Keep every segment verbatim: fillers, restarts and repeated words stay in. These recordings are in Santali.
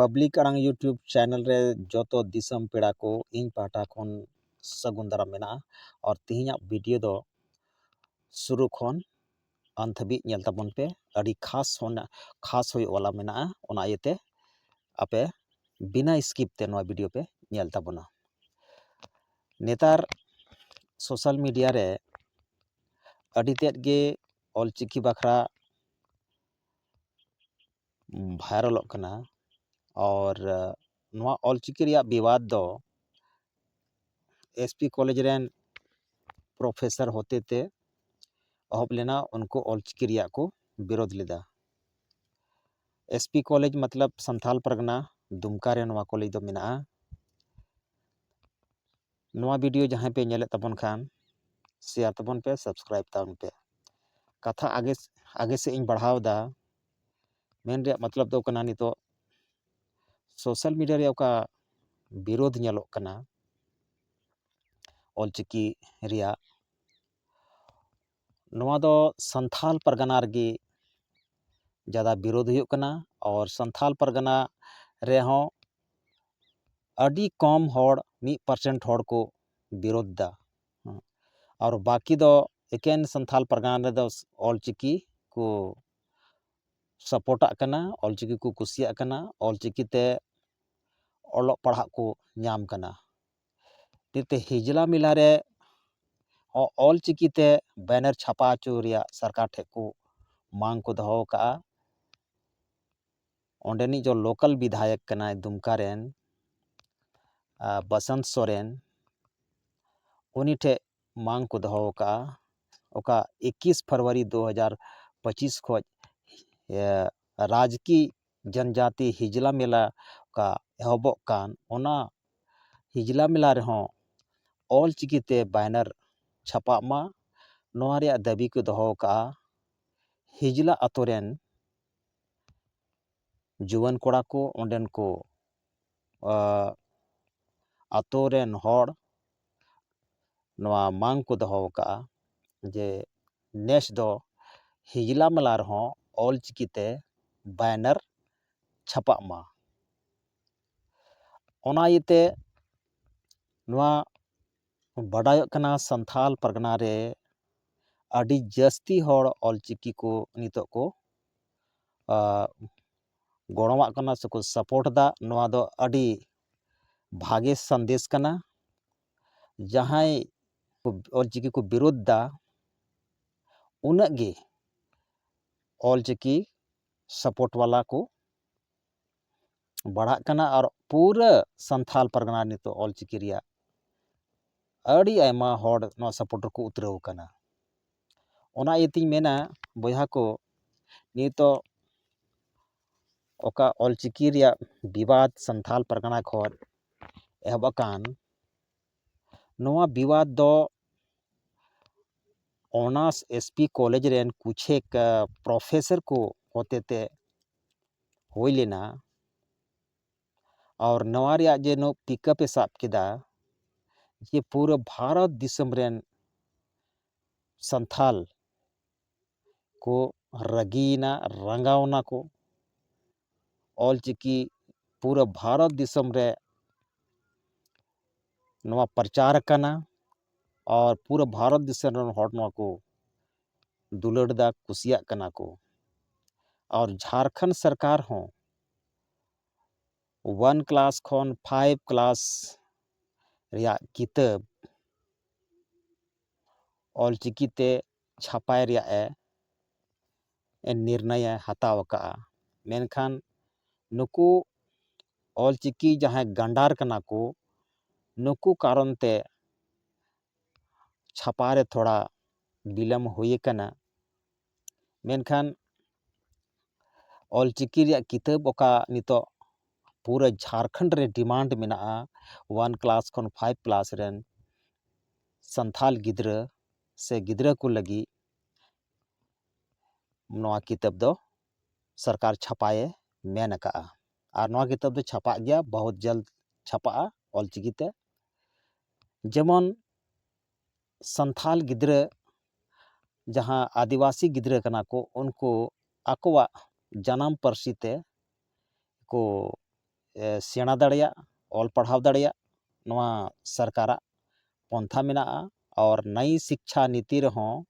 ᱯᱟᱵᱽᱞᱤᱠ ᱟᱲᱟᱝ YouTube ᱪᱮᱱᱮᱞ ᱨᱮ ᱡᱚᱛᱚ ᱫᱤᱥᱚᱢ ᱯᱮᱲᱟ ᱠᱚ ᱤᱧ ᱯᱟᱦᱴᱟ ᱠᱷᱚᱱ ᱥᱟᱹᱜᱩᱱ ᱫᱟᱨᱟᱢ ᱢᱮᱱᱟᱜᱼᱟ᱾ ᱟᱨ ᱛᱮᱦᱮᱧᱟᱜ ᱵᱷᱤᱰᱤᱭᱳ ᱫᱚ ᱥᱩᱨᱩ ᱠᱷᱚᱱ ᱟᱱᱛ ᱦᱟᱹᱵᱤᱡ ᱧᱮᱞ ᱛᱟᱵᱚᱱ ᱯᱮ᱾ ᱟᱹᱰᱤ ᱠᱷᱟᱥ ᱦᱚᱸ ᱠᱷᱟᱥ ᱦᱩᱭᱩᱜ ᱣᱟᱞᱟ ᱢᱮᱱᱟᱜᱼᱟ, ᱚᱱᱟ ᱤᱭᱟᱹᱛᱮ ᱟᱯᱮ ᱵᱤᱱᱟᱹ ᱥᱠᱤᱯ ᱛᱮ ᱱᱚᱣᱟ ᱵᱷᱤᱰᱤᱭᱳ ᱯᱮ ᱧᱮᱞ ᱛᱟᱵᱚᱱᱟ᱾ ᱱᱮᱛᱟᱨ ᱥᱳᱥᱟᱞ ᱢᱤᱰᱤᱭᱟ ᱨᱮ ᱟᱹᱰᱤ ᱛᱮᱫ ᱜᱮ ᱚᱞᱪᱤᱠᱤ ᱵᱟᱠᱷᱨᱟ ᱵᱷᱟᱭᱨᱟᱞᱚᱜ ᱠᱟᱱᱟ᱾ ᱟᱨ ᱱᱚᱣᱟ ᱚᱞᱪᱤᱠᱤ ᱨᱮᱭᱟᱜ ᱵᱤᱵᱟᱫ ᱫᱚ ᱮᱥᱯᱤ ᱠᱚᱞᱮᱡᱽ ᱨᱮᱱ ᱯᱨᱚᱯᱷᱮᱥᱚᱨ ᱦᱚᱛᱮᱛᱮ ᱮᱦᱚᱵ ᱞᱮᱱᱟ᱾ ᱩᱱᱠᱩ ᱚᱞᱪᱤᱠᱤ ᱨᱮᱭᱟᱜ ᱠᱚ ᱵᱤᱨᱳᱫ ᱞᱮᱫᱟ᱾ ᱮᱥᱯᱤ ᱠᱚᱞᱮᱡᱽ ᱢᱚᱛᱞᱚᱵ ᱥᱟᱱᱛᱷᱟᱞ ᱯᱟᱨᱜᱟᱱᱟ, ᱫᱩᱢᱠᱟ ᱨᱮ ᱱᱚᱣᱟ ᱠᱚᱞᱮᱡᱽ ᱫᱚ ᱢᱮᱱᱟᱜᱼᱟ᱾ ᱱᱚᱣᱟ ᱵᱷᱤᱰᱤᱭᱳ ᱡᱟᱦᱟᱸᱭ ᱯᱮ ᱧᱮᱞᱮᱫ ᱛᱟᱵᱚᱱ ᱠᱷᱟᱱ, ᱥᱮᱭᱟᱨ ᱛᱟᱵᱚᱱ ᱯᱮ, ᱥᱟᱵᱥᱠᱨᱟᱭᱤᱵ ᱛᱟᱵᱚᱱ ᱯᱮ᱾ ᱠᱟᱛᱷᱟ ᱟᱜᱮ ᱟᱜᱮ ᱥᱮᱫ ᱤᱧ ᱵᱟᱲᱦᱟᱣ ᱮᱫᱟ᱾ ᱢᱮᱱ ᱨᱮᱭᱟᱜ ᱢᱚᱛᱞᱚᱵ ᱫᱚ ᱠᱟᱱᱟ, ᱱᱤᱛᱚᱜ ᱥᱳᱥᱟᱞ ᱢᱤᱰᱤᱭᱟ ᱨᱮ ᱚᱠᱟ ᱵᱤᱨᱳᱫᱷ ᱧᱮᱞᱚᱜ ᱠᱟᱱᱟ ᱚᱞᱪᱤᱠᱤ ᱨᱮᱭᱟᱜ, ᱱᱚᱣᱟ ᱫᱚ ᱥᱟᱱᱛᱷᱟᱞ ᱯᱟᱨᱜᱟᱱᱟ ᱨᱮᱜᱮ ᱡᱟᱫᱟ ᱵᱤᱨᱳᱫᱷ ᱦᱩᱭᱩᱜ ᱠᱟᱱᱟ᱾ ᱟᱨ ᱥᱟᱱᱛᱷᱟᱞ ᱯᱟᱨᱜᱟᱱᱟ ᱨᱮᱦᱚᱸ ᱟᱹᱰᱤ ᱠᱚᱢ ᱦᱚᱲ, ᱢᱤᱫ ᱯᱟᱨᱥᱮᱱᱴ ᱦᱚᱲ ᱠᱚ ᱵᱤᱨᱳᱫᱷ ᱫᱟ᱾ ᱟᱨ ᱵᱟᱹᱠᱤ ᱫᱚ ᱮᱠᱮᱱ ᱥᱟᱱᱛᱷᱟᱞ ᱯᱟᱨᱜᱟᱱᱟ ᱨᱮᱫᱚ ᱚᱞᱪᱤᱠᱤ ᱠᱚ ᱥᱟᱯᱳᱨᱴᱟᱜ ᱠᱟᱱᱟ, ᱚᱞᱪᱤᱠᱤ ᱠᱚ ᱠᱩᱥᱤᱭᱟᱜ ᱠᱟᱱᱟ, ᱚᱞᱪᱤᱠᱤ ᱛᱮ ᱚᱞᱚᱜ ᱯᱟᱲᱦᱟᱜ ᱠᱚ ᱧᱟᱢ ᱠᱟᱱᱟ᱾ ᱛᱤᱛᱮ ᱦᱤᱡᱽᱞᱟ ᱢᱮᱞᱟ ᱨᱮ ᱚ-, ᱚᱞᱪᱤᱠᱤ ᱛᱮ ᱵᱮᱱᱟᱨ ᱪᱷᱟᱯᱟ ᱦᱚᱪᱚ ᱨᱮᱭᱟᱜ ᱥᱚᱨᱠᱟᱨ ᱴᱷᱮᱱ ᱠᱚ ᱢᱟᱝ ᱠᱚ ᱫᱚᱦᱚ ᱟᱠᱟᱫᱼᱟ᱾ ᱚᱸᱰᱮᱱᱤᱡ ᱡᱚ ᱞᱳᱠᱟᱞ ᱵᱤᱫᱷᱟᱭᱚᱠ ᱠᱟᱱᱟᱭ ᱫᱩᱢᱠᱟ ᱨᱮᱱ, ᱟ, ᱵᱟᱥᱚᱱᱛ ᱥᱚᱨᱮᱱ, ᱩᱱᱤ ᱴᱷᱮᱱ ᱢᱟᱝ ᱠᱚ ᱫᱚᱦᱚ ᱟᱠᱟᱫᱼᱟ᱾ ᱚᱠᱟ ᱮᱠᱤᱥ ᱯᱷᱮᱵᱽᱨᱩᱣᱟᱨᱤ ᱫᱩ ᱦᱟᱡᱟᱨ ᱯᱚᱸᱪᱤᱥ ᱠᱷᱚᱱ, ᱮ, ᱨᱟᱡᱽᱠᱤ ᱡᱚᱱᱡᱟᱛᱤ ᱦᱤᱡᱽᱞᱟ ᱢᱮᱞᱟ ᱚᱠᱟ ᱮᱦᱚᱵᱚᱜ ᱠᱟᱱ, ᱚᱱᱟ ᱦᱤᱡᱽᱞᱟ ᱢᱮᱞᱟ ᱨᱮᱦᱚᱸ ᱚᱞ ᱪᱤᱠᱤ ᱛᱮ ᱵᱮᱱᱟᱨ ᱪᱷᱟᱯᱟᱜ ᱢᱟ, ᱱᱚᱣᱟ ᱨᱮᱭᱟᱜ ᱫᱟᱹᱵᱤ ᱠᱚ ᱫᱚᱦᱚ ᱟᱠᱟᱫᱼᱟ᱾ ᱦᱤᱡᱽᱞᱟ ᱟᱛᱳ ᱨᱮᱱ ᱡᱩᱣᱟᱹᱱ ᱠᱚᱲᱟ ᱠᱚ, ᱚᱸᱰᱮᱱ ᱠᱚ, ᱟ, ᱟᱛᱳ ᱨᱮᱱ ᱦᱚᱲ ᱱᱚᱣᱟ ᱢᱟᱝ ᱠᱚ ᱫᱚᱦᱚ ᱟᱠᱟᱫᱼᱟ ᱡᱮ ᱱᱮᱥ ᱫᱚ ᱦᱤᱡᱽᱞᱟ ᱢᱮᱞᱟ ᱨᱮᱦᱚᱸ ᱚᱞ ᱪᱤᱠᱤ ᱛᱮ ᱵᱮᱱᱟᱨ ᱪᱷᱟᱯᱟᱜ ᱢᱟ᱾ ᱚᱱᱟ ᱤᱭᱟᱹᱛᱮ ᱱᱚᱣᱟ ᱵᱟᱰᱟᱭᱚᱜ ᱠᱟᱱᱟ, ᱥᱟᱱᱛᱟᱞ ᱯᱟᱨᱜᱟᱱᱟ ᱨᱮ ᱟᱹᱰᱤ ᱡᱟᱹᱥᱛᱤ ᱦᱚᱲ ᱚᱞᱪᱤᱠᱤ ᱠᱚ ᱱᱤᱛᱚᱜ ᱠᱚ, ᱟ, ᱜᱚᱲᱚᱣᱟᱜ ᱠᱟᱱᱟ ᱥᱮᱠᱚ support ᱮᱫᱟ᱾ ᱱᱚᱣᱟ ᱫᱚ ᱟᱹᱰᱤ ᱵᱷᱟᱜᱮ ᱥᱟᱸᱫᱮᱥ ᱠᱟᱱᱟ᱾ ᱡᱟᱦᱟᱸᱭ ᱠᱚ ᱚᱞᱪᱤᱠᱤ ᱠᱚ ᱵᱤᱨᱳᱫᱷ ᱫᱟ, ᱩᱱᱟᱹᱜ ᱜᱮ ᱚᱞᱪᱤᱠᱤ support ᱵᱟᱞᱟ ᱠᱚ ᱵᱟᱲᱦᱟᱜ ᱠᱟᱱᱟ᱾ ᱟᱨ ᱯᱩᱨᱟᱹ ᱥᱟᱱᱛᱟᱞ ᱯᱟᱨᱜᱟᱱᱟ ᱱᱤᱛᱚᱜ ᱚᱞᱪᱤᱠᱤ ᱨᱮᱭᱟᱜ ᱟᱹᱰᱤ ᱟᱭᱢᱟ ᱦᱚᱲ ᱱᱚᱣᱟ support ᱨᱮᱠᱚ ᱩᱛᱨᱟᱹᱣ ᱟᱠᱟᱱᱟ᱾ ᱚᱱᱟ ᱤᱭᱟᱹᱛᱤᱧ ᱢᱮᱱᱟ, ᱵᱚᱭᱦᱟ ᱠᱚ, ᱱᱤᱛᱚᱜ ᱚᱠᱟ ᱚᱞᱪᱤᱠᱤ ᱨᱮᱭᱟᱜ ᱵᱤᱵᱟᱫ ᱥᱟᱱᱛᱟᱞ ᱯᱟᱨᱜᱟᱱᱟ ᱠᱷᱚᱱ ᱮᱦᱚᱵ ᱟᱠᱟᱱ, ᱱᱚᱣᱟ ᱵᱤᱵᱟᱫ ᱫᱚ ᱚᱱᱟᱨᱥ S P ᱠᱚᱞᱮᱡᱽ ᱨᱮᱱ ᱠᱩᱪᱷᱮᱠ, ᱟ, professor ᱠᱚ ᱦᱚᱛᱮᱛᱮ ᱦᱩᱭ ᱞᱮᱱᱟ᱾ ᱟᱨ ᱱᱚᱣᱟ ᱨᱮᱭᱟᱜ ᱡᱮ ᱱᱚ pickup ᱮ ᱥᱟᱵ ᱠᱮᱫᱟ, ᱡᱮ ᱯᱩᱨᱟᱹ ᱵᱷᱟᱨᱚᱛ ᱫᱤᱥᱚᱢ ᱨᱮᱱ ᱥᱟᱱᱛᱷᱟᱞ ᱠᱚ ᱨᱟᱹᱜᱤᱭᱮᱱᱟ, ᱨᱟᱸᱜᱟᱣᱱᱟ ᱠᱚ᱾ ᱚᱞᱪᱤᱠᱤ ᱯᱩᱨᱟᱹ ᱵᱷᱟᱨᱚᱛ ᱫᱤᱥᱚᱢ ᱨᱮ ᱱᱚᱣᱟ ᱯᱨᱚᱪᱟᱨ ᱟᱠᱟᱱᱟ, ᱟᱨ ᱯᱩᱨᱟᱹ ᱵᱷᱟᱨᱚᱛ ᱫᱤᱥᱚᱢ ᱨᱮᱱ ᱦᱚᱲ ᱱᱚᱣᱟ ᱠᱚ ᱫᱩᱞᱟᱹᱲ ᱫᱟ, ᱠᱩᱥᱤᱭᱟᱜ ᱠᱟᱱᱟ ᱠᱚ᱾ ᱟᱨ ᱡᱷᱟᱲᱠᱷᱚᱸᱰ ᱥᱚᱨᱠᱟᱨ ᱦᱚᱸ one class ᱠᱷᱚᱱ five class ᱨᱮᱭᱟᱜ ᱠᱤᱛᱟᱹᱵ ᱚᱞᱪᱤᱠᱤ ᱛᱮ ᱪᱷᱟᱯᱟᱭ ᱨᱮᱭᱟᱜ ᱮ, ᱮ ᱱᱤᱨᱱᱟᱭ ᱮ ᱦᱟᱛᱟᱣ ᱟᱠᱟᱫᱼᱟ᱾ ᱢᱮᱱᱠᱷᱟᱱ ᱱᱩᱠᱩ ᱚᱞᱪᱤᱠᱤ ᱡᱟᱦᱟᱸᱭ ᱜᱟᱸᱰᱟᱨ ᱠᱟᱱᱟ ᱠᱚ, ᱱᱩᱠᱩ ᱠᱟᱨᱚᱱ ᱛᱮ ᱪᱷᱟᱯᱟ ᱨᱮ ᱛᱷᱚᱲᱟ ᱵᱤᱞᱚᱢ ᱦᱩᱭ ᱟᱠᱟᱱᱟ᱾ ᱢᱮᱱᱠᱷᱟᱱ ᱚᱞᱪᱤᱠᱤ ᱨᱮᱭᱟᱜ ᱠᱤᱛᱟᱹᱵ ᱚᱠᱟ ᱱᱤᱛᱚᱜ ᱯᱩᱨᱟᱹ ᱡᱷᱟᱲᱠᱷᱚᱸᱰ ᱨᱮ demand ᱢᱮᱱᱟᱜᱼᱟ, one class ᱠᱷᱚᱱ five class ᱨᱮᱱ ᱥᱟᱱᱛᱷᱟᱞ ᱜᱤᱫᱽᱨᱟᱹ ᱥᱮ ᱜᱤᱫᱽᱨᱟᱹ ᱠᱚ ᱞᱟᱹᱜᱤᱫ ᱱᱚᱣᱟ ᱠᱤᱛᱟᱹᱵ ᱫᱚ ᱥᱚᱨᱠᱟᱨ ᱪᱷᱟᱯᱟᱭᱮ ᱢᱮᱱ ᱟᱠᱟᱫᱼᱟ᱾ ᱟᱨ ᱱᱚᱣᱟ ᱠᱤᱛᱟᱹᱵ ᱫᱚ ᱪᱷᱟᱯᱟᱜ ᱜᱮᱭᱟ, ᱵᱚᱦᱩᱛ ᱡᱚᱞᱫ ᱪᱷᱟᱯᱟᱜᱼᱟ ᱚᱞᱪᱤᱠᱤ ᱛᱮ᱾ ᱡᱮᱢᱚᱱ ᱥᱟᱱᱛᱷᱟᱞ ᱜᱤᱫᱽᱨᱟᱹ, ᱡᱟᱦᱟᱸ ᱟᱹᱫᱤᱵᱟᱹᱥᱤ ᱜᱤᱫᱽᱨᱟᱹ ᱠᱟᱱᱟ ᱠᱚ, ᱩᱱᱠᱩ ᱟᱠᱚᱣᱟᱜ ᱡᱟᱱᱟᱢ ᱯᱟᱹᱨᱥᱤ ᱛᱮ ᱠᱚ, ᱮ, ᱥᱮᱬᱟ ᱫᱟᱲᱮᱭᱟᱜ, ᱚᱞ ᱯᱟᱲᱦᱟᱣ ᱫᱟᱲᱮᱭᱟᱜ, ᱱᱚᱣᱟ ᱥᱚᱨᱠᱟᱨᱟᱜ ᱯᱚᱱᱛᱷᱟ ᱢᱮᱱᱟᱜᱼᱟ᱾ ᱟᱨ ᱱᱟᱭᱤ ᱥᱤᱠᱪᱷᱟ ᱱᱤᱛᱤ ᱨᱮᱦᱚᱸ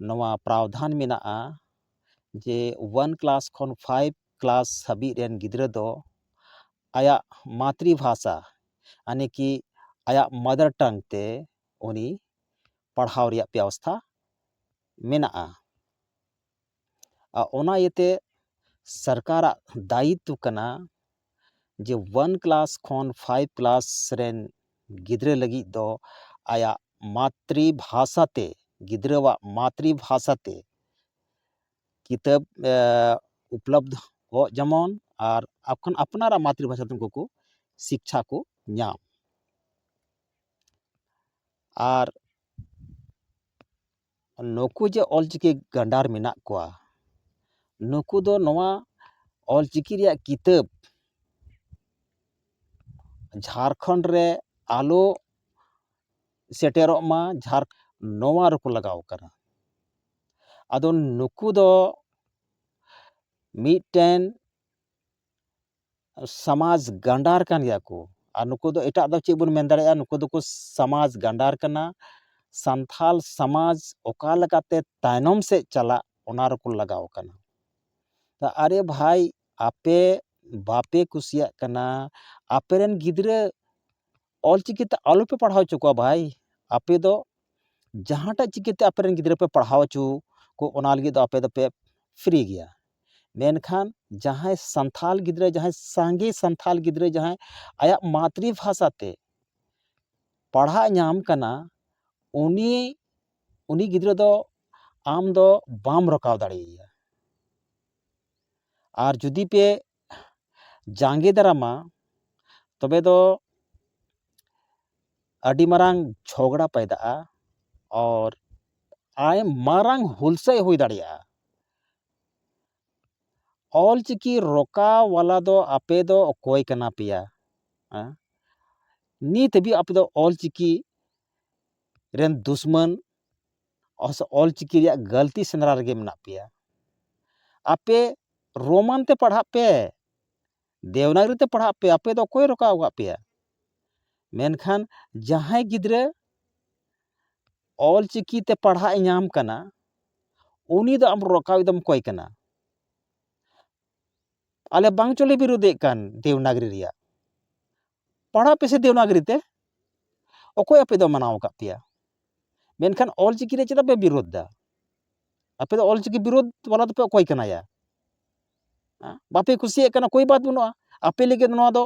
ᱱᱚᱣᱟ ᱯᱨᱟᱣᱫᱷᱟᱱ ᱢᱮᱱᱟᱜᱼᱟ ᱡᱮ ᱚᱣᱟᱱ ᱠᱞᱟᱥ ᱠᱷᱚᱱ ᱯᱷᱟᱭᱤᱵᱷ ᱠᱞᱟᱥ ᱦᱟᱹᱵᱤᱡ ᱨᱮᱱ ᱜᱤᱫᱽᱨᱟᱹ ᱫᱚ ᱟᱭᱟᱜ ᱢᱟᱛᱨᱤ ᱵᱷᱟᱥᱟ, ᱭᱟᱱᱤ ᱠᱤ ᱟᱭᱟᱜ ᱢᱟᱫᱟᱨ ᱴᱟᱝ ᱛᱮ ᱩᱱᱤ ᱯᱟᱲᱦᱟᱣ ᱨᱮᱭᱟᱜ ᱵᱮᱵᱚᱥᱛᱷᱟ ᱢᱮᱱᱟᱜᱼᱟ᱾ ᱟᱨ ᱚᱱᱟ ᱤᱭᱟᱹᱛᱮ ᱥᱚᱨᱠᱟᱨᱟᱜ ᱫᱟᱭᱤᱛᱛᱚ ᱠᱟᱱᱟ ᱡᱮ ᱚᱣᱟᱱ ᱠᱞᱟᱥ ᱠᱷᱚᱱ ᱯᱷᱟᱭᱤᱵᱷ ᱠᱞᱟᱥ ᱨᱮᱱ ᱜᱤᱫᱽᱨᱟᱹ ᱞᱟᱹᱜᱤᱫ ᱫᱚ ᱟᱭᱟᱜ ᱢᱟᱛᱨᱤ ᱵᱷᱟᱥᱟ ᱛᱮ, ᱜᱤᱫᱽᱨᱟᱹᱣᱟᱜ ᱢᱟᱛᱨᱤ ᱵᱷᱟᱥᱟ ᱛᱮ ᱠᱤᱛᱟᱹᱵ, ᱮ, ᱩᱯᱞᱚᱵᱫᱷᱚᱜ ᱡᱮᱢᱚᱱ, ᱟᱨ ᱟᱯᱱ-, ᱟᱯᱱᱟᱨᱟᱜ ᱢᱟᱛᱨᱤ ᱵᱷᱟᱥᱟ ᱛᱮ ᱩᱱᱠᱩ ᱠᱚ ᱥᱤᱠᱪᱷᱟ ᱠᱚ ᱧᱟᱢ᱾ ᱟᱨ ᱱᱩᱠᱩ ᱡᱮ ᱚᱞᱪᱤᱠᱤ ᱜᱟᱸᱰᱟᱨ ᱢᱮᱱᱟᱜ ᱠᱚᱣᱟ, ᱱᱩᱠᱩ ᱫᱚ ᱱᱚᱣᱟ ᱚᱞᱪᱤᱠᱤ ᱨᱮᱭᱟᱜ ᱠᱤᱛᱟᱹᱵ ᱡᱷᱟᱲᱠᱷᱚᱸᱰ ᱨᱮ ᱟᱞᱚ ᱥᱮᱴᱮᱨᱚᱜ ᱢᱟ, ᱡᱷᱟᱨ-, ᱱᱚᱣᱟ ᱨᱮᱠᱚ ᱞᱟᱜᱟᱣ ᱠᱟᱱᱟ᱾ ᱟᱫᱚ ᱱᱩᱠᱩ ᱫᱚ ᱢᱤᱫᱴᱮᱱ ᱥᱚᱢᱟᱡᱽ ᱜᱟᱸᱰᱟᱨ ᱠᱟᱱ ᱜᱮᱭᱟ ᱠᱚ᱾ ᱟᱨ ᱱᱩᱠᱩ ᱫᱚ ᱮᱴᱟᱜ ᱫᱚ ᱪᱮᱫ ᱵᱚᱱ ᱢᱮᱱ ᱫᱟᱲᱮᱭᱟᱜᱼᱟ? ᱱᱩᱠᱩ ᱫᱚᱠᱚ ᱥᱚᱢᱟᱡᱽ ᱜᱟᱸᱰᱟᱨ ᱠᱟᱱᱟ᱾ ᱥᱟᱱᱛᱷᱟᱞ ᱥᱚᱢᱟᱡᱽ ᱚᱠᱟ ᱞᱮᱠᱟᱛᱮ ᱛᱟᱭᱱᱚᱢ ᱥᱮᱫ ᱪᱟᱞᱟᱜ, ᱚᱱᱟ ᱨᱮᱠᱚ ᱞᱟᱜᱟᱣ ᱠᱟᱱᱟ᱾ ᱛᱟ ᱟᱨᱮ ᱵᱷᱟᱭ, ᱟᱯᱮ ᱵᱟᱯᱮ ᱠᱩᱥᱤᱭᱟᱜ ᱠᱟᱱᱟ, ᱟᱯᱮ ᱨᱮᱱ ᱜᱤᱫᱽᱨᱟᱹ ᱚᱞᱪᱤᱠᱤ ᱛᱮ ᱟᱞᱚ ᱯᱮ ᱯᱟᱲᱦᱟᱣ ᱦᱚᱪᱚ ᱠᱚᱣᱟ ᱵᱷᱟᱭ᱾ ᱟᱯᱮ ᱫᱚ ᱡᱟᱦᱟᱸᱴᱟᱜ ᱪᱤᱠᱤ ᱛᱮ ᱟᱯᱮ ᱨᱮᱱ ᱜᱤᱫᱽᱨᱟᱹ ᱯᱮ ᱯᱟᱲᱦᱟᱣ ᱦᱚᱪᱚ ᱠᱚ, ᱚᱱᱟ ᱞᱟᱹᱜᱤᱫ ᱫᱚ ᱟᱯᱮ ᱫᱚᱯᱮ ᱯᱷᱨᱤ ᱜᱮᱭᱟ᱾ ᱢᱮᱱᱠᱷᱟᱱ ᱡᱟᱦᱟᱸᱭ ᱥᱟᱱᱛᱷᱟᱞ ᱜᱤᱫᱽᱨᱟᱹ, ᱡᱟᱦᱟᱸᱭ ᱥᱟᱸᱜᱮ ᱥᱟᱱᱛᱷᱟᱞ ᱜᱤᱫᱽᱨᱟᱹ, ᱡᱟᱦᱟᱸᱭ ᱟᱭᱟᱜ ᱢᱟᱛᱨᱤ ᱵᱷᱟᱥᱟ ᱛᱮ ᱯᱟᱲᱦᱟᱜ ᱧᱟᱢ ᱠᱟᱱᱟ, ᱩᱱᱤ, ᱩᱱᱤ ᱜᱤᱫᱽᱨᱟᱹ ᱫᱚ ᱟᱢ ᱫᱚ ᱵᱟᱢ ᱨᱚᱠᱟᱣ ᱫᱟᱲᱮᱭᱟᱭᱟ᱾ ᱟᱨ ᱡᱩᱫᱤ ᱯᱮ ᱡᱟᱸᱜᱮ ᱫᱟᱨᱟᱢᱟ, ᱛᱚᱵᱮ ᱫᱚ ᱟᱹᱰᱤ ᱢᱟᱨᱟᱝ ᱡᱷᱚᱜᱽᱲᱟ ᱯᱟᱭᱫᱟᱜᱼᱟ ᱟᱨ ᱟᱭ ᱢᱟᱨᱟᱝ ᱦᱩᱞᱥᱟᱹᱭ ᱦᱩᱭ ᱫᱟᱲᱮᱭᱟᱜᱼᱟ᱾ ᱚᱞᱪᱤᱠᱤ ᱨᱚᱠᱟᱣ ᱣᱟᱞᱟ ᱫᱚ ᱟᱯᱮ ᱫᱚ ᱚᱠᱚᱭ ᱠᱟᱱᱟ ᱯᱮᱭᱟ? ᱦᱮᱸ? ᱱᱤᱛ ᱦᱟᱹᱵᱤᱡ ᱟᱯᱮ ᱫᱚ ᱚᱞᱪᱤᱠᱤ ᱨᱮᱱ ᱫᱩᱥᱢᱟᱱ, ᱚᱞᱪᱤᱠᱤ ᱨᱮᱭᱟᱜ ᱜᱟᱹᱞᱛᱤ ᱥᱮᱸᱫᱽᱨᱟ ᱨᱮᱜᱮ ᱢᱮᱱᱟᱜ ᱯᱮᱭᱟ᱾ ᱟᱯᱮ ᱨᱳᱢᱟᱱ ᱛᱮ ᱯᱟᱲᱦᱟᱜ ᱯᱮ, ᱫᱮᱣᱱᱟᱜᱽᱨᱤ ᱛᱮ ᱯᱟᱲᱦᱟᱜ ᱯᱮ, ᱟᱯᱮ ᱫᱚ ᱚᱠᱚᱭ ᱨᱚᱠᱟᱣ ᱟᱠᱟᱫ ᱯᱮᱭᱟ? ᱢᱮᱱᱠᱷᱟᱱ ᱡᱟᱦᱟᱸᱭ ᱜᱤᱫᱽᱨᱟᱹ ᱚᱞ ᱪᱤᱠᱤ ᱛᱮ ᱯᱟᱲᱦᱟᱜ ᱮ ᱧᱟᱢ ᱠᱟᱱᱟ, ᱩᱱᱤ ᱫᱚ ᱟᱢ ᱨᱚᱠᱟᱣ ᱮᱠᱫᱚᱢ ᱚᱠᱚᱭ ᱠᱟᱱᱟ? ᱟᱞᱮ ᱵᱟᱝ ᱪᱚᱞᱮ ᱵᱤᱨᱳᱫᱮᱫ ᱠᱟᱱ ᱫᱮᱣᱱᱟᱜᱽᱨᱤ ᱨᱮᱭᱟᱜ, ᱯᱟᱲᱦᱟᱜ ᱯᱮᱥᱮ ᱫᱮᱣᱱᱟᱜᱽᱨᱤ ᱛᱮ᱾ ᱚᱠᱚᱭ ᱟᱯᱮ ᱫᱚ ᱢᱟᱱᱟᱣ ᱟᱠᱟᱫ ᱯᱮᱭᱟ? ᱢᱮᱱᱠᱷᱟᱱ ᱚᱞ ᱪᱤᱠᱤ ᱨᱮ ᱪᱮᱫᱟᱜ ᱯᱮ ᱵᱤᱨᱳᱫ ᱫᱟ? ᱟᱯᱮ ᱫᱚ ᱚᱞ ᱪᱤᱠᱤ ᱵᱤᱨᱳᱫ ᱵᱟᱞᱟ ᱫᱚᱯᱮ ᱚᱠᱚᱭ ᱠᱟᱱᱟ ᱭᱟ? ᱦᱮᱸ? ᱵᱟᱯᱮ ᱠᱩᱥᱤᱭᱟᱜ ᱠᱟᱱᱟ, ᱠᱳᱭ ᱵᱟᱛ ᱵᱟᱹᱱᱩᱜᱼᱟ᱾ ᱟᱯᱮ ᱞᱟᱹᱜᱤᱫ ᱱᱚᱣᱟ ᱫᱚ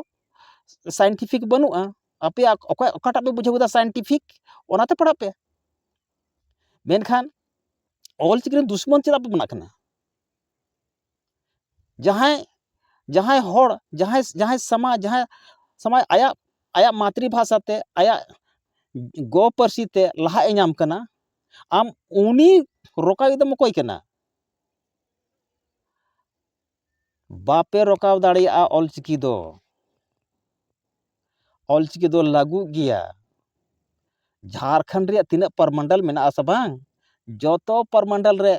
ᱥᱟᱭᱮᱱᱴᱤᱯᱷᱤᱠ ᱵᱟᱹᱱᱩᱜᱼᱟ᱾ ᱟᱯᱮᱭᱟᱜ ᱚᱠᱚᱭ ᱚᱠᱟᱴᱟᱜ ᱯᱮ ᱵᱩᱡᱷᱟᱹᱣ ᱠᱮᱫᱟ ᱥᱟᱭᱮᱱᱴᱤᱯᱷᱤᱠ, ᱚᱱᱟᱛᱮ ᱯᱟᱲᱦᱟᱜ ᱯᱮ᱾ ᱢᱮᱱᱠᱷᱟᱱ ᱚᱞ ᱪᱤᱠᱤ ᱨᱮᱱ ᱫᱩᱥᱢᱚᱱ ᱪᱮᱫᱟᱜ ᱯᱮ ᱵᱮᱱᱟᱜ ᱠᱟᱱᱟ? ᱡᱟᱦᱟᱸᱭ ᱡᱟᱦᱟᱸᱭ ᱦᱚᱲ, ᱡᱟᱦᱟᱸᱭ ᱡᱟᱦᱟᱸᱭ ᱥᱟᱢᱟᱡᱽ, ᱡᱟᱦᱟᱸᱭ ᱥᱟᱢᱟᱡᱽ ᱟᱭᱟᱜ ᱟᱭᱟᱜ ᱢᱟᱛᱨᱤ ᱵᱷᱟᱥᱟ ᱛᱮ, ᱟᱭᱟᱜ ᱜᱚ ᱯᱟᱹᱨᱥᱤ ᱛᱮ ᱞᱟᱦᱟᱜ ᱮ ᱧᱟᱢ ᱠᱟᱱᱟ, ᱟᱢ ᱩᱱᱤ ᱨᱚᱠᱟᱣᱤᱡ ᱫᱚᱢ ᱚᱠᱚᱭ ᱠᱟᱱᱟ? ᱵᱟᱯᱮ ᱨᱚᱠᱟᱣ ᱫᱟᱲᱮᱭᱟᱜᱼᱟ ᱚᱞᱪᱤᱠᱤ ᱫᱚ᱾ ᱚᱞᱪᱤᱠᱤ ᱫᱚ ᱞᱟᱹᱜᱩᱜ ᱜᱮᱭᱟ᱾ ᱡᱷᱟᱲᱠᱷᱚᱸᱰ ᱨᱮᱭᱟᱜ ᱛᱤᱱᱟᱹᱜ ᱯᱚᱨᱢᱚᱱᱰᱚᱞ ᱢᱮᱱᱟᱜᱼᱟ ᱥᱮ ᱵᱟᱝ, ᱡᱚᱛᱚ ᱯᱚᱨᱢᱚᱱᱰᱚᱞ ᱨᱮ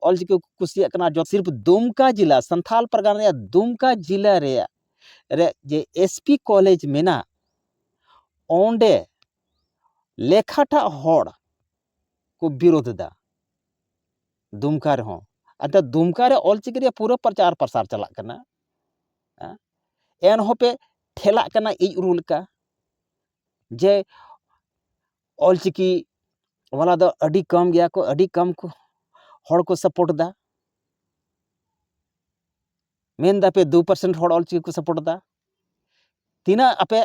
ᱚᱞᱪᱤᱠᱤ ᱠᱚ ᱠᱩᱥᱤᱭᱟᱜ ᱠᱟᱱᱟ᱾ ᱡᱚ-, ᱥᱤᱨᱯ ᱫᱩᱢᱠᱟ ᱡᱮᱞᱟ, ᱥᱟᱱᱛᱷᱟᱞ ᱯᱟᱨᱜᱟᱱᱟ ᱨᱮᱭᱟᱜ ᱫᱩᱢᱠᱟ ᱡᱮᱞᱟ ᱨᱮᱭᱟᱜ ᱨᱮ ᱡᱮ ᱮᱥ ᱯᱤ ᱠᱚᱞᱮᱡᱽ ᱢᱮᱱᱟᱜ, ᱚᱸᱰᱮ ᱞᱮᱠᱷᱟᱴᱟᱜ ᱦᱚᱲ ᱠᱚ ᱵᱤᱨᱳᱫᱷ ᱮᱫᱟ ᱫᱩᱢᱠᱟ ᱨᱮᱦᱚᱸ᱾ ᱟᱫᱚ ᱫᱩᱢᱠᱟ ᱨᱮ ᱚᱞᱪᱤᱠᱤ ᱨᱮᱭᱟᱜ ᱯᱩᱨᱟᱹ ᱯᱨᱚᱪᱟᱨ ᱯᱨᱚᱥᱟᱨ ᱪᱟᱞᱟᱜ ᱠᱟᱱᱟ᱾ ᱦᱮᱸ? ᱮᱱᱦᱚᱸ ᱯᱮ ᱴᱷᱮᱞᱟᱜ ᱠᱟᱱᱟ ᱤᱡ ᱩᱨᱩ ᱞᱮᱠᱟ, ᱡᱮ ᱚᱞᱪᱤᱠᱤ ᱵᱟᱞᱟ ᱫᱚ ᱟᱹᱰᱤ ᱠᱚᱢ ᱜᱮᱭᱟ ᱠᱚ, ᱟᱹᱰᱤ ᱠᱚᱢ ᱠᱚ ᱦᱚᱲ ᱠᱚ ᱥᱟᱯᱳᱨᱴ ᱮᱫᱟ᱾ ᱢᱮᱱ ᱫᱟᱯᱮ ᱫᱩ ᱯᱟᱨᱥᱮᱱᱴ ᱦᱚᱲ ᱚᱞᱪᱤᱠᱤ ᱠᱚ ᱥᱟᱯᱳᱨᱴ ᱮᱫᱟ᱾ ᱛᱤᱱᱟᱹᱜ ᱟᱯᱮ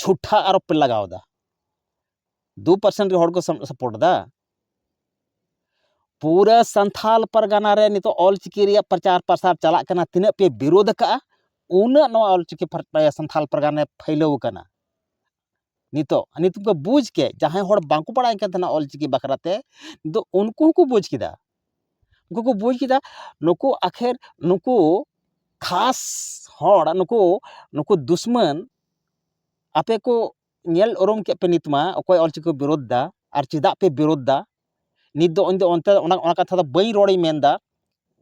ᱡᱷᱩᱴᱷᱟ ᱟᱨᱳᱯ ᱯᱮ ᱞᱟᱜᱟᱣ ᱮᱫᱟ? ᱫᱩ ᱯᱟᱨᱥᱮᱱᱴ ᱜᱮ ᱦᱚᱲ ᱠᱚ ᱥᱟᱯᱳᱨᱴ ᱮᱫᱟ᱾ ᱯᱩᱨᱟᱹ ᱥᱟᱱᱛᱷᱟᱞ ᱯᱟᱨᱜᱟᱱᱟ ᱨᱮ ᱱᱤᱛᱚᱜ ᱚᱞᱪᱤᱠᱤ ᱨᱮᱭᱟᱜ ᱯᱨᱚᱪᱟᱨ ᱯᱨᱚᱥᱟᱨ ᱪᱟᱞᱟᱜ ᱠᱟᱱᱟ, ᱛᱤᱱᱟᱹᱜ ᱯᱮ ᱵᱤᱨᱳᱫᱷ ᱟᱠᱟᱫᱼᱟ, ᱩᱱᱟᱹᱜ ᱱᱚᱣᱟ ᱚᱞᱪᱤᱠᱤ ᱯᱷᱟᱨ-, ᱥᱟᱱᱛᱷᱟᱞ ᱯᱟᱨᱜᱟᱱᱟ ᱨᱮ ᱯᱷᱟᱹᱭᱞᱟᱹᱣ ᱟᱠᱟᱱᱟ᱾ ᱱᱤᱛᱚᱜ, ᱱᱤᱛᱚᱜ ᱠᱚ ᱵᱩᱡᱽ ᱠᱮᱫ, ᱡᱟᱦᱟᱸᱭ ᱦᱚᱲ ᱵᱟᱝᱠᱚ ᱵᱟᱲᱟᱭ ᱠᱟᱱ ᱛᱟᱦᱮᱱᱟ ᱚᱞᱪᱤᱠᱤ ᱵᱟᱠᱷᱨᱟ ᱛᱮ, ᱱᱤᱛᱚᱜ ᱩᱱᱠᱩ ᱦᱚᱸᱠᱚ ᱵᱩᱡᱽ ᱠᱮᱫᱟ᱾ ᱩᱱᱠᱩ ᱠᱚ ᱵᱩᱡᱽ ᱠᱮᱫᱟ, ᱱᱩᱠᱩ ᱟᱠᱷᱮᱨ, ᱱᱩᱠᱩ ᱠᱷᱟᱥ ᱦᱚᱲ, ᱱᱩᱠᱩ, ᱱᱩᱠᱩ ᱫᱩᱥᱢᱟᱱ, ᱟᱯᱮ ᱠᱚ ᱧᱮᱞ ᱩᱨᱩᱢ ᱠᱮᱫ ᱯᱮ ᱱᱤᱛ ᱢᱟ, ᱚᱠᱚᱭ ᱚᱞᱪᱤᱠᱤ ᱠᱚ ᱵᱤᱨᱳᱫᱷ ᱫᱟ ᱟᱨ ᱪᱮᱫᱟᱜ ᱯᱮ ᱵᱤᱨᱳᱫᱷ ᱫᱟ᱾ ᱱᱤᱛ ᱫᱚ ᱤᱧ ᱫᱚ ᱚᱱᱛᱮ ᱚᱱᱟ, ᱚᱱᱟ ᱠᱟᱛᱷᱟ ᱫᱚ ᱵᱟᱹᱧ ᱨᱚᱲᱤᱧ ᱢᱮᱱᱫᱟ,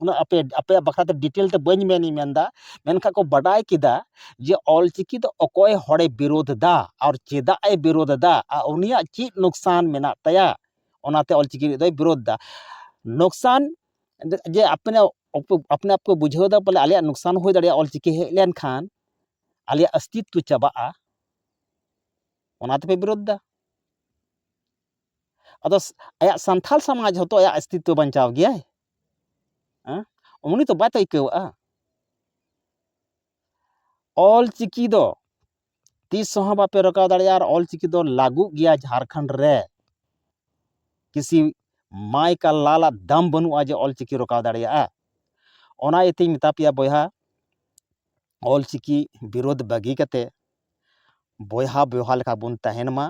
ᱩᱱᱟᱹᱜ ᱟᱯᱮ, ᱟᱯᱮᱭᱟᱜ ᱵᱟᱠᱷᱨᱟ ᱛᱮ ᱰᱤᱴᱮᱞ ᱛᱮ ᱵᱟᱹᱧ ᱢᱮᱱᱤᱧ ᱢᱮᱱᱫᱟ, ᱢᱮᱱᱠᱷᱟᱱ ᱠᱚ ᱵᱟᱰᱟᱭ ᱠᱮᱫᱟ ᱡᱮ ᱚᱞᱪᱤᱠᱤ ᱫᱚ ᱚᱠᱚᱭ ᱦᱚᱲᱮ ᱵᱤᱨᱳᱫᱷ ᱮᱫᱟ ᱟᱨ ᱪᱮᱫᱟᱜ ᱮ ᱵᱤᱨᱳᱫᱷ ᱮᱫᱟ ᱟᱨ ᱩᱱᱤᱭᱟᱜ ᱪᱮᱫ ᱱᱩᱠᱥᱟᱱ ᱢᱮᱱᱟᱜ ᱛᱟᱭᱟ, ᱚᱱᱟᱛᱮ ᱚᱞᱪᱤᱠᱤ ᱫᱚᱭ ᱵᱤᱨᱳᱫᱷ ᱮᱫᱟ᱾ ᱱᱩᱠᱥᱟᱱ ᱡᱮ ᱟᱯᱱᱮ, ᱟᱯᱱᱮ ᱟᱯ ᱠᱚ ᱵᱩᱡᱷᱟᱹᱣ ᱮᱫᱟ ᱵᱚᱞᱮ ᱟᱞᱮᱭᱟᱜ ᱱᱩᱠᱥᱟᱱ ᱦᱩᱭ ᱫᱟᱲᱮᱭᱟᱜᱼᱟ ᱚᱞᱪᱤᱠᱤ ᱦᱮᱡ ᱞᱮᱱᱠᱷᱟᱱ, ᱟᱞᱮᱭᱟᱜ ᱚᱥᱛᱤᱛᱛᱚ ᱪᱟᱵᱟᱜᱼᱟ, ᱚᱱᱟ ᱛᱮᱯᱮ ᱵᱤᱨᱳᱫᱷ ᱮᱫᱟ᱾ ᱟᱫᱚ ᱥ-, ᱟᱭᱟᱜ ᱥᱟᱱᱛᱟᱲ ᱥᱚᱢᱟᱡᱽ ᱦᱚᱸᱛᱚ ᱟᱭᱟᱜ ᱚᱥᱛᱤᱛᱛᱚ ᱵᱟᱧᱪᱟᱣ ᱜᱮᱭᱟᱭ᱾ ᱦᱮᱸ? ᱩᱱᱤ ᱛᱚ ᱵᱟᱭ ᱛᱚ ᱟᱹᱭᱠᱟᱹᱣᱟᱜᱼᱟ᱾ ᱚᱞ ᱪᱤᱠᱤ ᱫᱚ ᱛᱤᱥ ᱦᱚᱸ ᱵᱟᱯᱮ ᱨᱚᱠᱟᱣ ᱫᱟᱲᱮᱭᱟᱜᱼᱟ, ᱟᱨ ᱚᱞ ᱪᱤᱠᱤ ᱫᱚ ᱞᱟᱹᱜᱩᱜ ᱜᱮᱭᱟ ᱡᱷᱟᱲᱠᱷᱚᱸᱰ ᱨᱮ᱾ ᱠᱤᱥᱤ ᱢᱟᱭ ᱠᱟ ᱞᱟᱞ ᱟᱜ ᱫᱟᱢ ᱵᱟᱹᱱᱩᱜᱼᱟ ᱡᱮ ᱚᱞ ᱪᱤᱠᱤ ᱨᱚᱠᱟᱣ ᱫᱟᱲᱮᱭᱟᱜᱼᱟ᱾ ᱚᱱᱟ ᱤᱭᱟᱹᱛᱮᱧ ᱢᱮᱛᱟ ᱯᱮᱭᱟ ᱵᱚᱭᱦᱟ, ᱚᱞ ᱪᱤᱠᱤ ᱵᱤᱨᱳᱫᱷ ᱵᱟᱹᱜᱤ ᱠᱟᱛᱮ ᱵᱚᱭᱦᱟ ᱵᱚᱭᱦᱟ ᱞᱮᱠᱟ ᱵᱚᱱ ᱛᱟᱦᱮᱱ ᱢᱟ᱾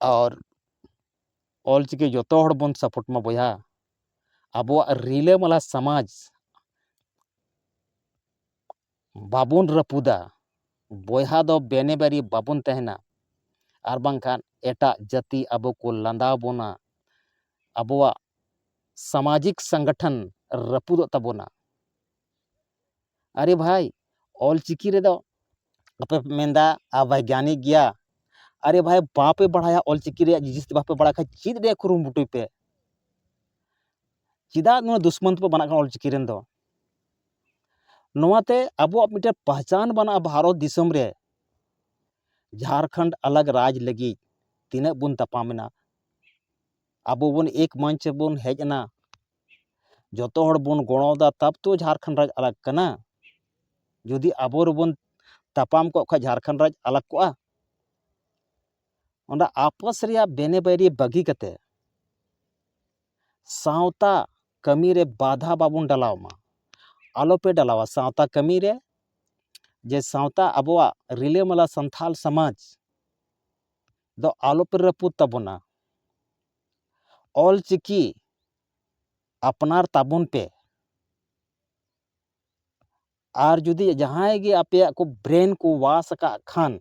ᱟᱨ ᱚᱞ ᱪᱤᱠᱤ ᱡᱚᱛᱚ ᱦᱚᱲ ᱵᱚᱱ ᱥᱟᱯᱳᱨᱴ ᱢᱟ ᱵᱚᱭᱦᱟ, ᱟᱵᱚᱣᱟᱜ ᱨᱤᱞᱟᱹᱢᱟᱞᱟ ᱥᱚᱢᱟᱡᱽ ᱵᱟᱵᱚᱱ ᱨᱟᱹᱯᱩᱫᱟ᱾ ᱵᱚᱭᱦᱟ ᱫᱚ ᱵᱮᱱᱮ ᱵᱟᱹᱨᱤ ᱵᱟᱵᱚᱱ ᱛᱟᱦᱮᱱᱟ, ᱟᱨ ᱵᱟᱝᱠᱷᱟᱱ ᱮᱴᱟᱜ ᱡᱟᱹᱛᱤ ᱟᱵᱚ ᱠᱚ ᱞᱟᱸᱫᱟ ᱵᱚᱱᱟ, ᱟᱵᱚᱣᱟᱜ ᱥᱟᱢᱟᱡᱤᱠ ᱥᱚᱝᱜᱚᱴᱷᱚᱱ ᱨᱟᱹᱯᱩᱫᱚᱜ ᱛᱟᱵᱚᱱᱟ᱾ ᱟᱨᱮ ᱵᱷᱟᱭ, ᱚᱞ ᱪᱤᱠᱤ ᱨᱮᱫᱚ ᱟᱯᱮ ᱯᱮ ᱢᱮᱱᱫᱟ ᱚᱵᱳᱭᱜᱟᱱᱤᱠ ᱜᱮᱭᱟ᱾ ᱟᱨᱮ ᱵᱷᱟᱭ, ᱵᱟᱯᱮ ᱵᱟᱲᱟᱭᱟ ᱚᱞ ᱪᱤᱠᱤ ᱨᱮᱭᱟᱜ ᱡᱤᱱᱤᱥ ᱵᱟᱯᱮ ᱵᱟᱲᱟᱭ ᱠᱷᱟᱡ ᱪᱮᱫ ᱨᱮᱭᱟᱜ ᱠᱩᱨᱩᱢᱩᱴᱩᱭ ᱯᱮ᱾ ᱪᱮᱫᱟᱜ ᱱᱚᱣᱟ ᱫᱩᱥᱢᱚᱱ ᱛᱮᱯᱮ ᱵᱟᱱᱟᱜ ᱠᱟᱱᱟ ᱚᱞ ᱪᱤᱠᱤ ᱨᱮᱱ ᱫᱚ? ᱱᱚᱣᱟᱛᱮ ᱟᱵᱚᱣᱟᱜ ᱢᱤᱫᱴᱮᱱ ᱯᱟᱦᱪᱟᱱ ᱵᱟᱱᱟᱜᱼᱟ ᱵᱷᱟᱨᱚᱛ ᱫᱤᱥᱚᱢ ᱨᱮ᱾ ᱡᱷᱟᱲᱠᱷᱚᱸᱰ ᱟᱞᱟᱜᱽ ᱨᱟᱡᱽ ᱞᱟᱹᱜᱤᱫ ᱛᱤᱱᱟᱹᱜ ᱵᱚᱱ ᱛᱟᱯᱟᱢ ᱮᱱᱟ, ᱟᱵᱚ ᱵᱚᱱ ᱮᱠ ᱢᱚᱧᱪ ᱵᱚᱱ ᱦᱮᱡ ᱮᱱᱟ, ᱡᱚᱛᱚ ᱦᱚᱲ ᱵᱚᱱ ᱜᱚᱲᱚ ᱟᱫᱟ, ᱛᱟᱵ ᱛᱚ ᱡᱷᱟᱲᱠᱷᱚᱸᱰ ᱨᱟᱡᱽ ᱟᱞᱟᱜᱽ ᱠᱟᱱᱟ᱾ ᱡᱩᱫᱤ ᱟᱵᱚ ᱨᱮᱵᱚᱱ ᱛᱟᱯᱟᱢ ᱠᱚᱜ ᱠᱷᱟᱡ ᱡᱷᱟᱲᱠᱷᱚᱸᱰ ᱨᱟᱡᱽ ᱟᱞᱟᱜᱽ ᱠᱚᱜᱼᱟ? ᱚᱸᱰᱮ ᱟᱯᱚᱥ ᱨᱮᱭᱟᱜ ᱵᱮᱱᱮ ᱵᱟᱹᱭᱨᱤ ᱵᱟᱹᱜᱤ ᱠᱟᱛᱮ ᱥᱟᱶᱛᱟ ᱠᱟᱹᱢᱤ ᱨᱮ ᱵᱟᱫᱷᱟ ᱵᱟᱵᱚᱱ ᱰᱟᱞᱟᱣ ᱢᱟ᱾ ᱟᱞᱚᱯᱮ ᱰᱟᱞᱟᱣᱟ ᱥᱟᱶᱛᱟ ᱠᱟᱹᱢᱤ ᱨᱮ, ᱡᱮ ᱥᱟᱶᱛᱟ ᱟᱵᱚᱣᱟᱜ ᱨᱤᱞᱟᱹᱢᱟᱞᱟ ᱥᱟᱱᱛᱷᱟᱞ ᱥᱚᱢᱟᱡᱽ ᱫᱚ ᱟᱞᱚᱯᱮ ᱨᱟᱹᱯᱩᱫ ᱛᱟᱵᱚᱱᱟ᱾ ᱚᱞ ᱪᱤᱠᱤ ᱟᱯᱱᱟᱨ ᱛᱟᱵᱚᱱ ᱯᱮ᱾ ᱟᱨ ᱡᱩᱫᱤ ᱡᱟᱦᱟᱸᱭ ᱜᱮ ᱟᱯᱮᱭᱟᱜ ᱠᱚ ᱵᱨᱮᱱ ᱠᱚ ᱣᱟᱥ ᱟᱠᱟᱫ ᱠᱷᱟᱱ,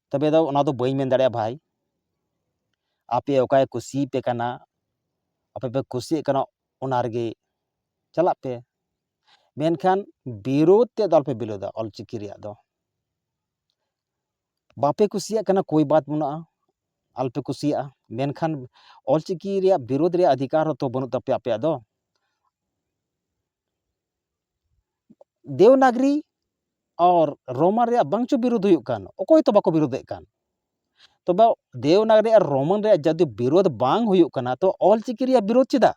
ᱛᱚᱵᱮ ᱫᱚ ᱚᱱᱟ ᱫᱚ ᱵᱟᱹᱧ ᱢᱮᱱ ᱫᱟᱲᱮᱭᱟᱜᱼᱟ ᱵᱷᱟᱭ, ᱟᱯᱮ ᱚᱠᱟᱭ ᱠᱩᱥᱤᱭᱟᱯᱮ ᱠᱟᱱᱟ, ᱟᱯᱮ ᱯᱮ ᱠᱩᱥᱤᱭᱟᱜ ᱠᱟᱱᱟ, ᱚᱱᱟ ᱨᱮᱜᱮ ᱪᱟᱞᱟᱜ ᱯᱮ᱾ ᱢᱮᱱᱠᱷᱟᱱ ᱵᱤᱨᱳᱫᱷ ᱛᱮᱫ ᱫᱚ ᱟᱞᱚᱯᱮ ᱵᱤᱨᱳᱫᱟ ᱚᱞᱪᱤᱠᱤ ᱨᱮᱭᱟᱜ ᱫᱚ᱾ ᱵᱟᱯᱮ ᱠᱩᱥᱤᱭᱟᱜ ᱠᱟᱱᱟ, ᱠᱳᱭ ᱵᱟᱛ ᱵᱟᱹᱱᱩᱜᱼᱟ, ᱟᱞᱚᱯᱮ ᱠᱩᱥᱤᱭᱟᱜᱼᱟ, ᱢᱮᱱᱠᱷᱟᱱ ᱚᱞᱪᱤᱠᱤ ᱨᱮᱭᱟᱜ ᱵᱤᱨᱳᱫᱷ ᱨᱮᱭᱟᱜ ᱚᱫᱷᱤᱠᱟᱨ ᱦᱚᱸᱛᱚ ᱵᱟᱹᱱᱩᱜ ᱛᱟᱯᱮᱭᱟ ᱟᱯᱮᱭᱟᱜ ᱫᱚ᱾ ᱫᱮᱣᱱᱟᱜᱽᱨᱤ ᱟᱨ ᱨᱳᱢᱟᱱ ᱨᱮᱭᱟᱜ ᱵᱟᱝ ᱪᱚ ᱵᱤᱨᱳᱫᱷ ᱦᱩᱭᱩᱜ ᱠᱟᱱ, ᱚᱠᱚᱭ ᱛᱚ ᱵᱟᱠᱚ ᱵᱤᱨᱳᱫᱷᱮᱫ ᱠᱟᱱ᱾ ᱛᱚᱵᱮ ᱫᱮᱣᱱᱟᱜᱽᱨᱤ ᱟᱨ ᱨᱳᱢᱟᱱ ᱨᱮᱭᱟᱜ ᱡᱩᱫᱤ ᱵᱤᱨᱳᱫᱷ ᱵᱟᱝ ᱦᱩᱭᱩᱜ ᱠᱟᱱᱟ, ᱛᱚ ᱚᱞᱪᱤᱠᱤ ᱨᱮᱭᱟᱜ ᱵᱤᱨᱳᱫᱷ ᱪᱮᱫᱟᱜ?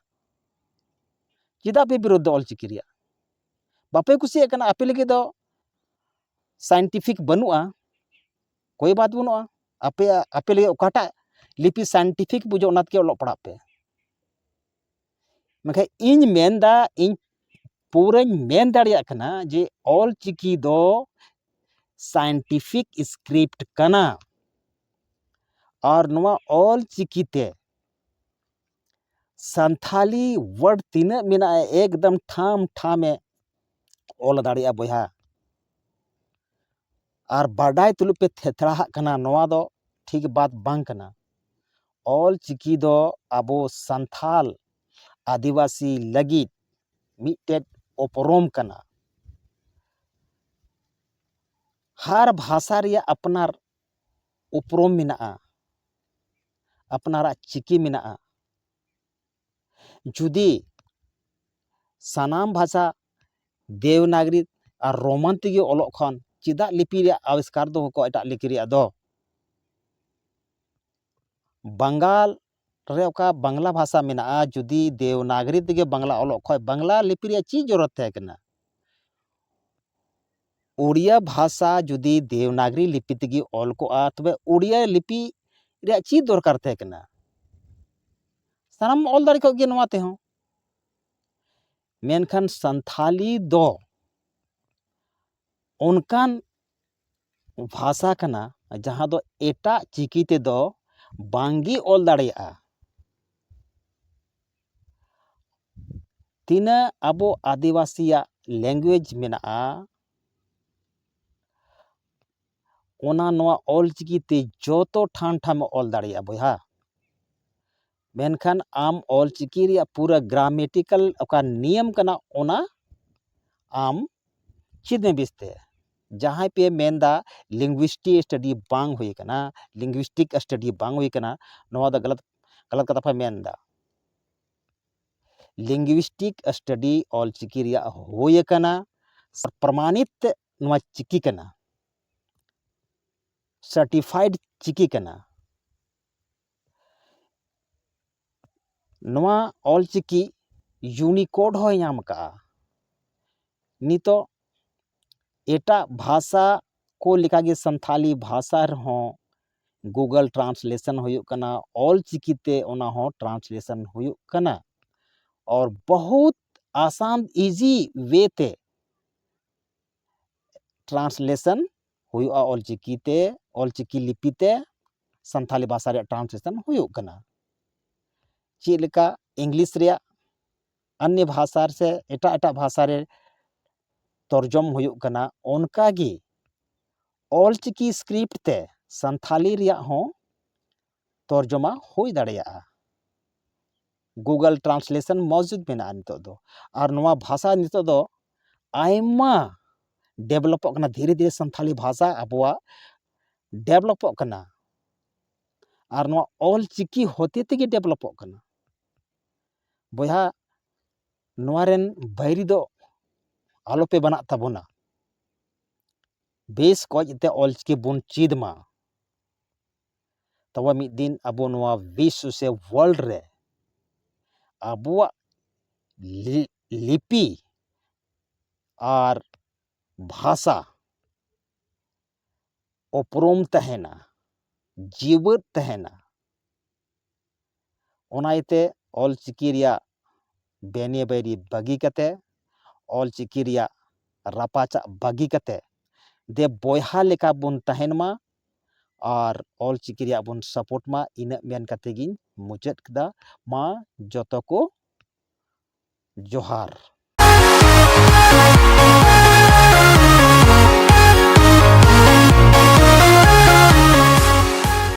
ᱪᱮᱫᱟᱜ ᱯᱮ ᱵᱤᱨᱳᱫᱷ ᱫᱟ ᱚᱞᱪᱤᱠᱤ ᱨᱮᱭᱟᱜ? ᱵᱟᱯᱮ ᱠᱩᱥᱤᱭᱟᱜ ᱠᱟᱱᱟ, ᱟᱯᱮ ᱞᱟᱹᱜᱤᱫ ᱫᱚ ᱥᱟᱭᱮᱱᱴᱤᱯᱷᱤᱠ ᱵᱟᱹᱱᱩᱜᱼᱟ, ᱠᱳᱭ ᱵᱟᱛ ᱵᱟᱹᱱᱩᱜᱼᱟ᱾ ᱟᱯᱮᱭᱟᱜ, ᱟᱯᱮ ᱞᱟᱹᱜᱤᱫ ᱚᱠᱟᱴᱟᱜ ᱞᱤᱯᱤ ᱥᱟᱭᱮᱱᱴᱤᱯᱷᱤᱠ ᱵᱩᱡᱷᱟᱹᱜ, ᱚᱱᱟ ᱛᱮᱜᱮ ᱚᱞᱚᱜ ᱯᱟᱲᱦᱟᱜ ᱯᱮ᱾ ᱢᱮᱱᱠᱷᱟᱱ ᱤᱧ ᱢᱮᱱᱫᱟ, ᱤᱧ ᱯᱩᱨᱟᱹᱧ ᱢᱮᱱ ᱫᱟᱲᱮᱭᱟᱜ ᱠᱟᱱᱟ ᱡᱮ ᱚᱞ ᱪᱤᱠᱤ ᱫᱚ ᱥᱟᱭᱮᱱᱴᱤᱯᱷᱤᱠ ᱥᱠᱨᱤᱯᱴ ᱠᱟᱱᱟ᱾ ᱟᱨ ᱱᱚᱣᱟ ᱚᱞ ᱪᱤᱠᱤ ᱛᱮ ᱥᱟᱱᱛᱷᱟᱞᱤ ᱣᱟᱨᱰ ᱛᱤᱱᱟᱹᱜ ᱢᱮᱱᱟᱜᱼᱟ, ᱮᱠᱫᱚᱢ ᱴᱷᱟᱢ ᱴᱷᱟᱢᱮ ᱚᱞ ᱫᱟᱲᱮᱭᱟᱜᱼᱟ ᱵᱚᱭᱦᱟ᱾ ᱟᱨ ᱵᱟᱰᱟᱭ ᱛᱩᱞᱩᱡ ᱯᱮ ᱛᱷᱮᱛᱷᱲᱟᱦᱟᱜ ᱠᱟᱱᱟ, ᱱᱚᱣᱟ ᱫᱚ ᱴᱷᱤᱠ ᱵᱟᱛ ᱵᱟᱝ ᱠᱟᱱᱟ᱾ ᱚᱞ ᱪᱤᱠᱤ ᱫᱚ ᱟᱵᱚ ᱥᱟᱱᱛᱷᱟᱞ ᱟᱹᱫᱤᱵᱟᱹᱥᱤ ᱞᱟᱹᱜᱤᱫ ᱢᱤᱫᱴᱮᱡ ᱩᱯᱨᱩᱢ ᱠᱟᱱᱟ᱾ ᱦᱟᱨ ᱵᱷᱟᱥᱟ ᱨᱮᱭᱟᱜ ᱟᱯᱱᱟᱨ ᱩᱯᱨᱩᱢ ᱢᱮᱱᱟᱜᱼᱟ, ᱟᱯᱱᱟᱨᱟᱜ ᱪᱤᱠᱤ ᱢᱮᱱᱟᱜᱼᱟ᱾ ᱡᱩᱫᱤ ᱥᱟᱱᱟᱢ ᱵᱷᱟᱥᱟ ᱫᱮᱵᱽᱱᱟᱜᱽᱨᱤ ᱟᱨ ᱨᱳᱢᱟᱱ ᱛᱮᱜᱮ ᱚᱞᱚᱜ ᱠᱷᱟᱱ, ᱪᱮᱫᱟᱜ ᱞᱤᱯᱤ ᱨᱮᱭᱟᱜ ᱟᱵᱤᱥᱠᱟᱨ ᱫᱚ ᱠᱚ ᱮᱴᱟᱜ ᱞᱤᱯᱤ ᱨᱮᱭᱟᱜ ᱫᱚ? ᱵᱟᱝᱜᱟᱞ ᱨᱮ ᱚᱠᱟ ᱵᱟᱝᱞᱟ ᱵᱷᱟᱥᱟ ᱢᱮᱱᱟᱜᱼᱟ, ᱡᱩᱫᱤ ᱫᱮᱵᱽᱱᱟᱜᱽᱨᱤ ᱛᱮᱜᱮ ᱵᱟᱝᱞᱟ ᱚᱞᱚᱜ ᱠᱷᱟᱱ, ᱵᱟᱝᱞᱟ ᱞᱤᱯᱤ ᱨᱮᱭᱟᱜ ᱪᱮᱫ ᱡᱚᱨᱩᱨᱟᱛ ᱛᱟᱦᱮᱸ ᱠᱟᱱᱟ? ᱩᱲᱤᱭᱟ ᱵᱷᱟᱥᱟ ᱡᱩᱫᱤ ᱫᱮᱵᱽᱱᱟᱜᱽᱨᱤ ᱞᱤᱯᱤ ᱛᱮᱜᱮ ᱚᱞ ᱠᱚᱜᱼᱟ, ᱛᱚᱵᱮ ᱩᱲᱤᱭᱟ ᱞᱤᱯᱤ ᱨᱮᱭᱟᱜ ᱪᱮᱫ ᱫᱚᱨᱠᱟᱨ ᱛᱟᱦᱮᱸ ᱠᱟᱱᱟ? ᱥᱟᱱᱟᱢ ᱚᱞ ᱫᱟᱲᱮ ᱠᱚᱜ ᱜᱮ ᱱᱚᱣᱟ ᱛᱮᱦᱚᱸ᱾ ᱢᱮᱱᱠᱷᱟᱱ ᱥᱟᱱᱛᱷᱟᱞᱤ ᱫᱚ ᱚᱱᱠᱟᱱ ᱵᱷᱟᱥᱟ ᱠᱟᱱᱟ, ᱡᱟᱦᱟᱸ ᱫᱚ ᱮᱴᱟᱜ ᱪᱤᱠᱤ ᱛᱮᱫᱚ ᱵᱟᱝᱜᱮ ᱚᱞ ᱫᱟᱲᱮᱭᱟᱜᱼᱟ᱾ ᱛᱤᱱᱟᱹᱜ ᱟᱵᱚ ᱟᱹᱫᱤᱵᱟᱹᱥᱤᱭᱟᱜ language ᱢᱮᱱᱟᱜᱼᱟ, ᱚᱱᱟ ᱱᱚᱣᱟ ᱚᱞ ᱪᱤᱠᱤ ᱛᱮ ᱡᱚᱛᱚ ᱴᱷᱟᱢ ᱴᱷᱟᱢᱮ ᱚᱞ ᱫᱟᱲᱮᱭᱟᱜᱼᱟ ᱵᱚᱭᱦᱟ᱾ ᱢᱮᱱᱠᱷᱟᱱ ᱟᱢ ᱚᱞᱪᱤᱠᱤ ᱨᱮᱭᱟᱜ ᱯᱩᱨᱟᱹ ᱜᱨᱟᱢᱮᱴᱤᱠᱟᱞ ᱚᱠᱟ ᱱᱤᱭᱚᱢ ᱠᱟᱱᱟ, ᱚᱱᱟ ᱟᱢ ᱪᱮᱫ ᱢᱮ ᱵᱮᱥᱛᱮ᱾ ᱡᱟᱦᱟᱸᱭ ᱯᱮ ᱢᱮᱱᱫᱟ ᱞᱤᱝᱜᱩᱭᱥᱴᱤᱠ ᱥᱴᱟᱰᱤ ᱵᱟᱝ ᱦᱩᱭ ᱠᱟᱱᱟ, ᱞᱤᱝᱜᱩᱭᱥᱴᱤᱠ ᱥᱴᱟᱰᱤ ᱵᱟᱝ ᱦᱩᱭ ᱠᱟᱱᱟ, ᱱᱚᱣᱟ ᱫᱚ ᱜᱟᱞᱟᱛ, ᱜᱟᱞᱟᱛ ᱠᱟᱛᱷᱟ ᱯᱮ ᱢᱮᱱᱫᱟ᱾ ᱞᱤᱝᱜᱩᱭᱥᱴᱤᱠ ᱥᱴᱟᱰᱤ ᱚᱞᱪᱤᱠᱤ ᱨᱮᱭᱟᱜ ᱦᱩᱭ ᱟᱠᱟᱱᱟ, ᱯᱨᱚᱢᱟᱱᱤᱛ ᱱᱚᱣᱟ ᱪᱤᱠᱤ ᱠᱟᱱᱟ, ᱥᱟᱨᱴᱤᱯᱷᱟᱭᱤᱰ ᱪᱤᱠᱤ ᱠᱟᱱᱟ᱾ ᱱᱚᱣᱟ ᱚᱞᱪᱤᱠᱤ ᱭᱩᱱᱤᱠᱳᱰ ᱦᱚᱸᱭ ᱧᱟᱢ ᱟᱠᱟᱫᱼᱟ᱾ ᱱᱤᱛᱚᱜ ᱮᱴᱟᱜ ᱵᱷᱟᱥᱟ ᱠᱚ ᱞᱮᱠᱟᱜᱮ ᱥᱟᱱᱛᱷᱟᱞᱤ ᱵᱷᱟᱥᱟ ᱨᱮᱦᱚᱸ ᱜᱩᱜᱚᱞ ᱴᱨᱟᱱᱥᱞᱮᱥᱚᱱ ᱦᱩᱭᱩᱜ ᱠᱟᱱᱟ, ᱚᱞᱪᱤᱠᱤ ᱛᱮ ᱚᱱᱟ ᱦᱚᱸ ᱴᱨᱟᱱᱥᱞᱮᱥᱚᱱ ᱦᱩᱭᱩᱜ ᱠᱟᱱᱟ᱾ ᱟᱨ ᱵᱚᱦᱩᱛ ᱟᱥᱟᱱ, ᱤᱡᱤ ᱣᱮ ᱛᱮ ᱴᱨᱟᱱᱥᱞᱮᱥᱚᱱ ᱦᱩᱭᱩᱜᱼᱟ ᱚᱞᱪᱤᱠᱤ ᱛᱮ, ᱚᱞᱪᱤᱠᱤ ᱞᱤᱯᱤ ᱛᱮ ᱥᱟᱱᱛᱷᱟᱞᱤ ᱵᱷᱟᱥᱟ ᱨᱮᱭᱟᱜ ᱴᱨᱟᱱᱥᱞᱮᱥᱚᱱ ᱦᱩᱭᱩᱜ ᱠᱟᱱᱟ᱾ ᱪᱮᱫ ᱞᱮᱠᱟ ᱤᱝᱞᱤᱥ ᱨᱮᱭᱟᱜ ᱟᱱᱭᱚ ᱵᱷᱟᱥᱟ ᱥᱮ ᱮᱴᱟᱜ ᱮᱴᱟᱜ ᱵᱷᱟᱥᱟ ᱨᱮ ᱛᱚᱨᱡᱚᱢ ᱦᱩᱭᱩᱜ ᱠᱟᱱᱟ, ᱚᱱᱠᱟ ᱜᱮ ᱚᱞᱪᱤᱠᱤ ᱥᱠᱨᱤᱯᱴ ᱛᱮ ᱥᱟᱱᱛᱷᱟᱞᱤ ᱨᱮᱭᱟᱜ ᱦᱚᱸ ᱛᱚᱨᱡᱚᱢᱟ ᱦᱩᱭ ᱫᱟᱲᱮᱭᱟᱜᱼᱟ᱾ ᱜᱩᱜᱚᱞ ᱴᱨᱟᱱᱥᱞᱮᱥᱚᱱ ᱢᱚᱡᱩᱫ ᱢᱮᱱᱟᱜᱼᱟ ᱱᱤᱛᱚᱜ ᱫᱚ᱾ ᱟᱨ ᱱᱚᱣᱟ ᱵᱷᱟᱥᱟ ᱱᱤᱛᱚᱜ ᱫᱚ ᱟᱭᱢᱟ ᱰᱮᱵᱷᱞᱚᱯᱚᱜ ᱠᱟᱱᱟ, ᱫᱷᱤᱨᱮ ᱫᱷᱤᱨᱮ ᱥᱟᱱᱛᱷᱟᱞᱤ ᱵᱷᱟᱥᱟ ᱟᱵᱚᱣᱟᱜ ᱰᱮᱵᱷᱞᱚᱯᱚᱜ ᱠᱟᱱᱟ᱾ ᱟᱨ ᱱᱚᱣᱟ ᱚᱞ ᱪᱤᱠᱤ ᱦᱚᱛᱮ ᱛᱮᱜᱮ ᱰᱮᱵᱷᱞᱚᱯᱚᱜ ᱠᱟᱱᱟ᱾ ᱵᱚᱭᱦᱟ, ᱱᱚᱣᱟ ᱨᱮᱱ ᱵᱟᱹᱭᱨᱤ ᱫᱚ ᱟᱞᱚᱯᱮ ᱵᱮᱱᱟᱜ ᱛᱟᱵᱚᱱᱟ᱾ ᱵᱮᱥ ᱠᱚᱡ ᱛᱮ ᱚᱞ ᱪᱤᱠᱤ ᱵᱚᱱ ᱪᱮᱫ ᱢᱟ᱾ ᱛᱚᱵᱮ ᱢᱤᱫ ᱫᱤᱱ ᱟᱵᱚ ᱱᱚᱣᱟ ᱵᱤᱥᱥᱚ ᱥᱮ ᱣᱟᱨᱞᱰ ᱨᱮ ᱟᱵᱚᱣᱟᱜ ᱞᱤ-, ᱞᱤᱯᱤ ᱟᱨ ᱵᱷᱟᱥᱟ ᱩᱯᱨᱩᱢ ᱛᱟᱦᱮᱱᱟ, ᱡᱤᱣᱮᱫ ᱛᱟᱦᱮᱱᱟ᱾ ᱚᱱᱟ ᱤᱭᱟᱹᱛᱮ ᱚᱞ ᱪᱤᱠᱤ ᱨᱮᱭᱟᱜ ᱵᱮᱱᱮ ᱵᱟᱹᱭᱨᱤ ᱵᱟᱹᱜᱤ ᱠᱟᱛᱮ, ᱚᱞ ᱪᱤᱠᱤ ᱨᱮᱭᱟᱜ ᱨᱟᱯᱟᱪᱟᱜ ᱵᱟᱹᱜᱤ ᱠᱟᱛᱮ, ᱫᱮ ᱵᱚᱭᱦᱟ ᱞᱮᱠᱟ ᱵᱚᱱ ᱛᱟᱦᱮᱱ ᱢᱟ ᱟᱨ ᱚᱞ ᱪᱤᱠᱤ ᱨᱮᱭᱟᱜ ᱵᱚᱱ ᱥᱟᱯᱳᱨᱴ ᱢᱟ᱾ ᱤᱱᱟᱹᱜ ᱢᱮᱱ ᱠᱟᱛᱮ ᱜᱤᱧ ᱢᱩᱪᱟᱹᱫ ᱠᱮᱫᱟ᱾ ᱢᱟ ᱡᱚᱛᱚ ᱠᱚ ᱡᱚᱦᱟᱨ᱾